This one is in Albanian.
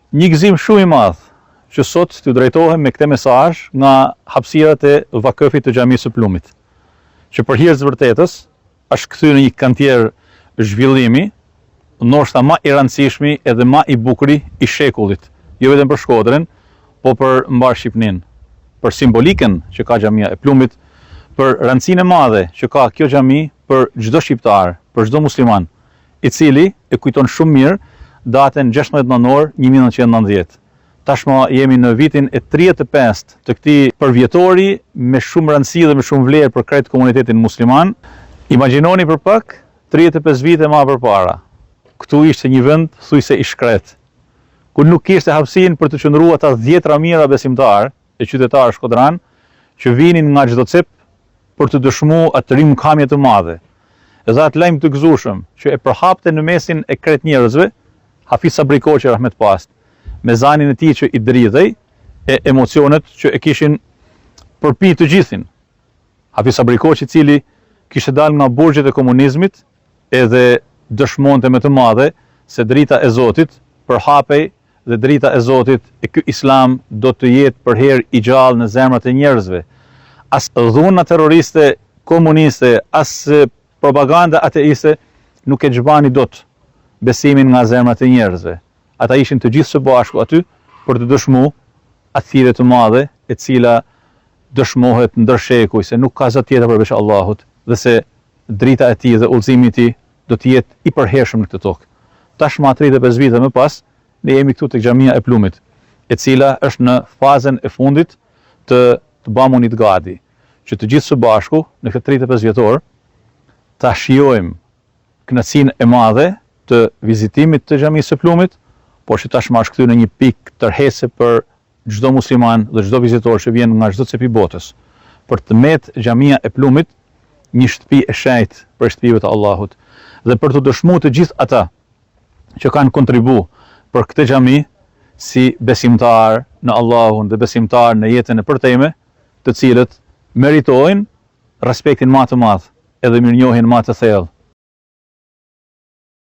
Një gëzim shumë i madh që sot t'ju drejtohem me këtë mesazh nga hapësirat e Vakëfit të Xhamisë së Plumit, që për hir të vërtetës është kthyer në një kantier zhvillimi, ndoshta ma i rëndësishmi edhe ma i bukuri i shekullit, jo vetëm për Shkodrën, po për mbarë Shqipninë, për simbolikën që ka Xhamia e Plumit, për rëndësinë e madhe që ka kjo xhami për çdo shqiptar, për çdo musliman, i cili e kujton shumë mirë datën 16 nëntor 1990. Tashmë jemi në vitin e 35 të këtij përvjetori me shumë rëndësi dhe me shumë vlerë për krejt komunitetin musliman. Imagjinoni për pak 35 vite ma përpara. Këtu ishte një vend thujse i shkret, ku nuk kishte hapësinë për të qëndruar ata dhjetra mijëra besimtarë e qytetarë shkodranë që vinin nga çdo cep për të dëshmu atë rimëkëmbje të madhe dhe atë lajm të gëzueshëm që e përhapte në mesin e krejt njerëzve Hafiz Sabri Koçi rahmet pastë, me zanin e tij që i dridhej e emocionet që e kishin përpi të gjithin. Hafiz Sabri Koçi i cili kishte dalë nga burgjet e komunizmit edhe dëshmonte me të madhe se drita e Zotit përhapej dhe drita e Zotit e ky Islam do të jetë përherë i gjallë në zemrat e njerëzve. As dhuna terroriste komuniste, as propaganda ateiste nuk e zhbani dot besimin nga zemrat e njerëzve. Ata ishin të gjithë së bashku aty për të dëshmu atë thirrje të madhe e cila dëshmohet ndër shekuj se nuk ka zot tjetër përveç Allahut dhe se drita e tij dhe udhëzimi i tij do të jetë i përhershëm në këtë tokë. Tashmë 35 vite më pas, ne jemi këtu tek xhamia e Plumit, e cila është në fazën e fundit të të bamunit gati, që të gjithë së bashku në këtë 35 vjetor ta shijojmë kënaqësinë e madhe të vizitimit të xhamisë së Plumit, por që tashmë është kthyer në një pikë tërheqëse për çdo musliman dhe çdo vizitor që vjen nga çdo cep i botës, për të met xhamia e Plumit një shtëpi e shenjtë prej shtëpive të Allahut dhe për të dëshmu të gjithë ata që kanë kontribu për këtë xhami si besimtar në Allahun dhe besimtar në jetën e përtejme, të cilët meritojnë respektin ma të madh edhe mirënjohjen ma të thellë.